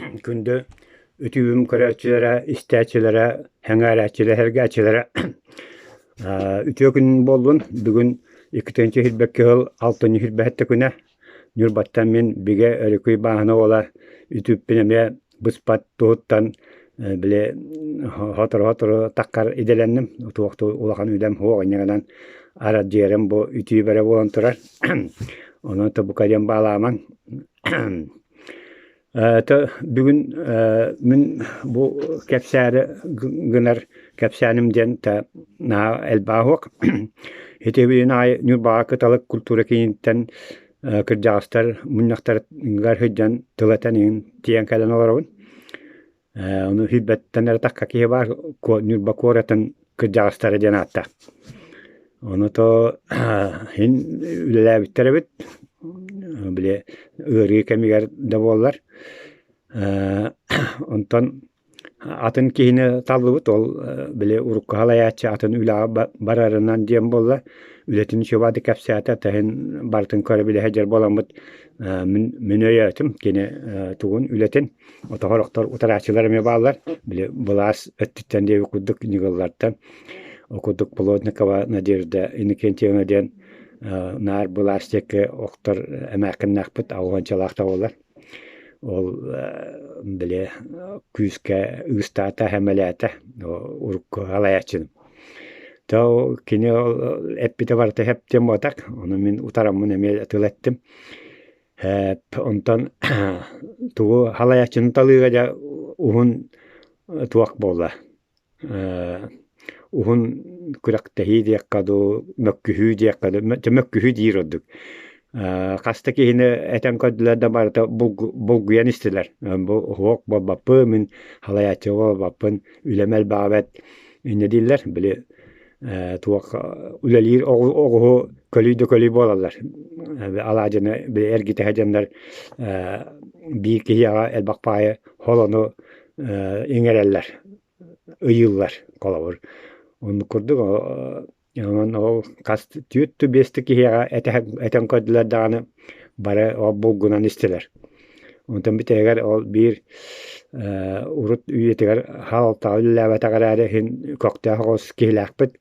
Күндү үтүбүм көрөөччүлэрэ, истээччилэрэ, сэҥээрээччилэрэ, сэргээччилэрэ үтүө күн буоллун. Бүгүн 2-нчи сыл алтынньы сүүрбэһэттэ күнэ. Ньурбаттан мин Бигэ Өрүкүй бааһына уола үтүппүн эмиэ быспат туһуттан били сотору-сотору таххар идэлэнним. Туох да улахан үлэм суох инньэ гынан арадьыйарым бу үтүө эрэ буолан турар. Онон тобука диэн баалаамаҥ. Бүгүн мин бу кэпсээри гынар кэпсээним диэн наһаа элбэҕэ суох. Ити билин аайы Ньурбаҕа Кыталык культура кииниттэн кырдьаҕастар мунньахтарыгар сылдьан тыл этэн иһин тиийэн кэлэн олоробун. Ону сүүрбэттэн эрэ тахха киһи баар Ньурба куоратын кырдьаҕастара диэн ааттаах. Ону то иһин үлэлээбиттэр эбит, били ыарыы кэмигэр да буоллар. Онтон атын киһини таллыбыт, ол били урукку салайааччы атын үлэҕэ барарынан диэн буолла. Үлэтин үчүгэйдик кэпсээтэ, тэһин барытын көрө-билэ сылдьар буоламмыт мин өйөөтүм кини тугун үлэтин. Отоһор-охтор утарааччылар эмиэ бааллар. Били былаас өттүттэн диэбит курдук ньыгыллартан. Ол курдук Плотникова Надежда Иннокентьевна диэн наар былаас диэки охтор эмээххиннээхпит аҕыһынчалаах да буолар. Ол били күүскэ ыыстаата, сэмэлээтэ урукку салайааччыны. То кини ол эппитэ барыта сөп диэн буотах. Ону мин утараммын эмиэ тыл эттим. Онтон тугу халайааччыны талыыга дьэ уһун туох буолла уһун күрэхтэһии диэххэ дуу, мөккүһүү диэххэ дуу, мөккүһүү диир ордук. Хас да киһини этэн көрдүлэр да барыта булгуйан истилэр. Бу уһуок буолбаппын, мин халайааччы буолбаппын, үлэм элбэҕэ инньэ дииллэр. Били туох үлэлиир оҕуһу көлүй да көлүй буолаллар. Алаадьыны били эргитэ сылдьаннар биир киһиэхэ элбэх баайы холону иҥэрэллэр, ыйыыллар холобур. Оннук курдук онон ол хас түөрт биэстэ киһиэхэ этэн көрдүлэр даҕаны бары ол булгунан истилэр. Онтон бүтэһигэр ол биир урут үйэтигэр хаалтаҕа үлэлээбэтэх эрээри иһин көхтөөх оҕус киһилээхпит,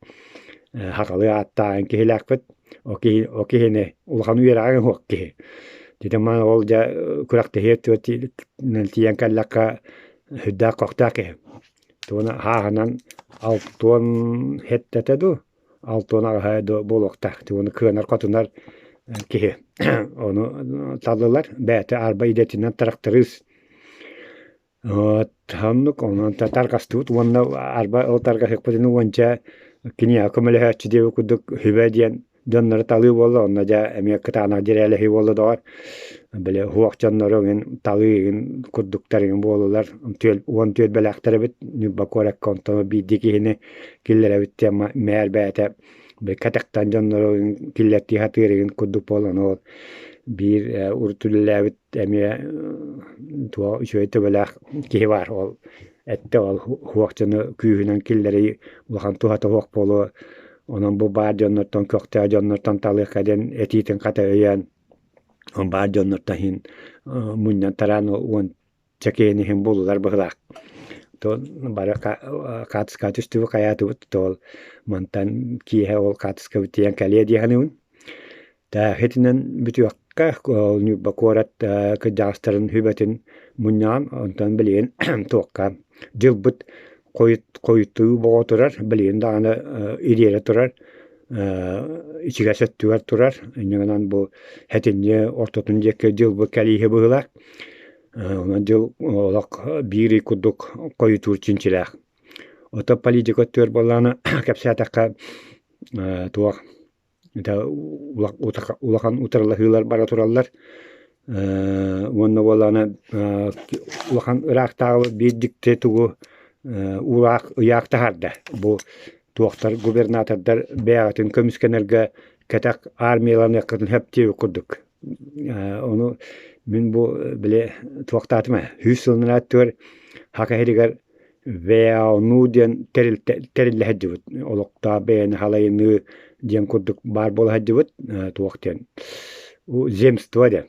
сахалыы ааттааҕын киһилээхпит. О киһи о киһини улахан үөрэҕиҥ суох киһи. Дьэ маны ол дьэ күрэхтэһии тиийэн кэллэххэ сүрдээх көхтөөх киһи. Тугуна ааһынан алтыан сэттэтэ дуу, алтыан аҕыһа дуу буолуохтаах. Тугуну кыанар-хотунар киһи. Ону таллылар. Бэйэтэ арба идэтинэн тырахтарыыс. Оннук онон тарҕастыбыт уонна арба ол тарҕаһыахпытын уонча киниэхэ көмөлөһөөччү диэбит курдук сүбэ диэн дьоннору талыы буолла онно дьэ эмиэ кытаанах дьирээлэһии буолла доҕор. Били уһуох дьоннору эҥин талыы эҥин курдуктар эҥин буоллулар. 14 бэлэхтэр эбит Ньурба куоракка онтон биирдии киһини киллэрэбит диэн мээр бэйэтэ били кэтэхтэн дьоннору киллэртии сатыыр эҥин курдук буолан ол биир урут үлэлээбит эмиэ туох үчүгэй төбөлөөх киһи баар ол эттэ ол уһуох дьону күүһүнэн киллэрии улахан туһата суох буолуо онон бу баар дьоннортон көхтөөх дьоннортон талыахха диэн этиитин хата өйөөн баар дьоннортон иһин мунньан тараан уон чэкиэн иһин буллулар быһыылаах. То бары хаатыска түстүбүт хайаатыбыт то ол мантан киэһэ ол хаатыскабыт тиийэн кэлиэ дии саныыбын. Итинэн бүтүөххэ ол Ньурба куорат кырдьаҕастарын сүбэтин мунньаҕын, онтон билигин туохха дьылбыт хойутуу боҕо турар, билигин даҕаны ириэрэ турар, ичигэс өттүгэр турар. Инньэ гынан бу сэтинньи ортотун диэки дьылбыт кэлииһи быһыылаах. Онон дьыл олох биир ый курдук хойутуур чинчилээх. Оттон политика өттүгэр буоллаҕына кэпсээтэххэ туох Улахан утарылаһыылар бара тураллар уонна буоллаҕына улахан ыраахтааҕы биир дьикти тугу уураах ыйаах таһаарда. Бу туохтар губернатордар бэйэҕитин көмүскэнэргэ кэтэх армияланыаххытын сөп диэбит курдук. Ону мин бу били туохтаатым ээ 100 сылынан аттыгар Саха сиригэр ВАОНУ диэн тэриллэ сылдьыбыт. Олохтоох бэйэни халайыныы диэн курдук баар буола сылдьыбыт. Туох диэн земство диэн.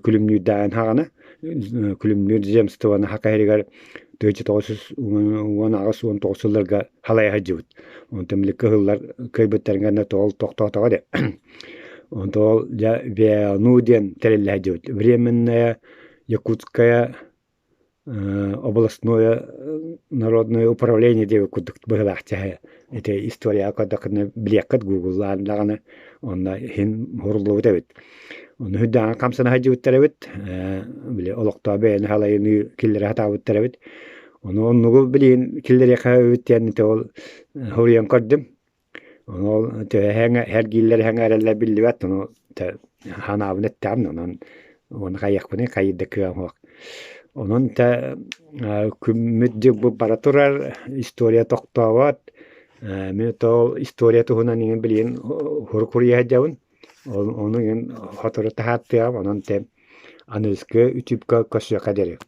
Күлүмнүүрдээҕин хаҕана. Күлүмнүүр земствоны Саха сиригэр 1918-19 сылларга халайа сылдьыбыт. Онтон били кыһыллар кыайбыттарын кэннэ тоҕол тохтоотоҕо дии. Онтон ол дьэ ВНУ диэн тэриллэ сылдьыбыт. Временная Якутская областное народное управление диэбит курдук быһыылаах чаһы ити историяҕа көрдөххүнэ билиэххит гугллаан даҕаны онно иһин уһуруллубут эбит. Ону үрдээҕин хамсана сылдьыбыттар эбит, били олохтоох бэйэни салайыныы киллэрэ сатаабыттар эбит. Ону оннугу билигин киллэриэххэ эбит диэн ити ол суруйан көрдүм. Ону ол төһө эргииллэр эҥээрэллэр биллибэт, ону санаабын эттэҕим онон уонна хайыахпыный хайыыр да кыаҕым суох. Онон тэ күммүт дьылбыт бара турар, история тохтообот. Мин ол история туһунан иҥин билигин сурук суруйа сылдьабын. Ону иҥин сотору таһааттыаҕым, онон тэ аныгыскы үтүпкэ көрсүөххэ диэри.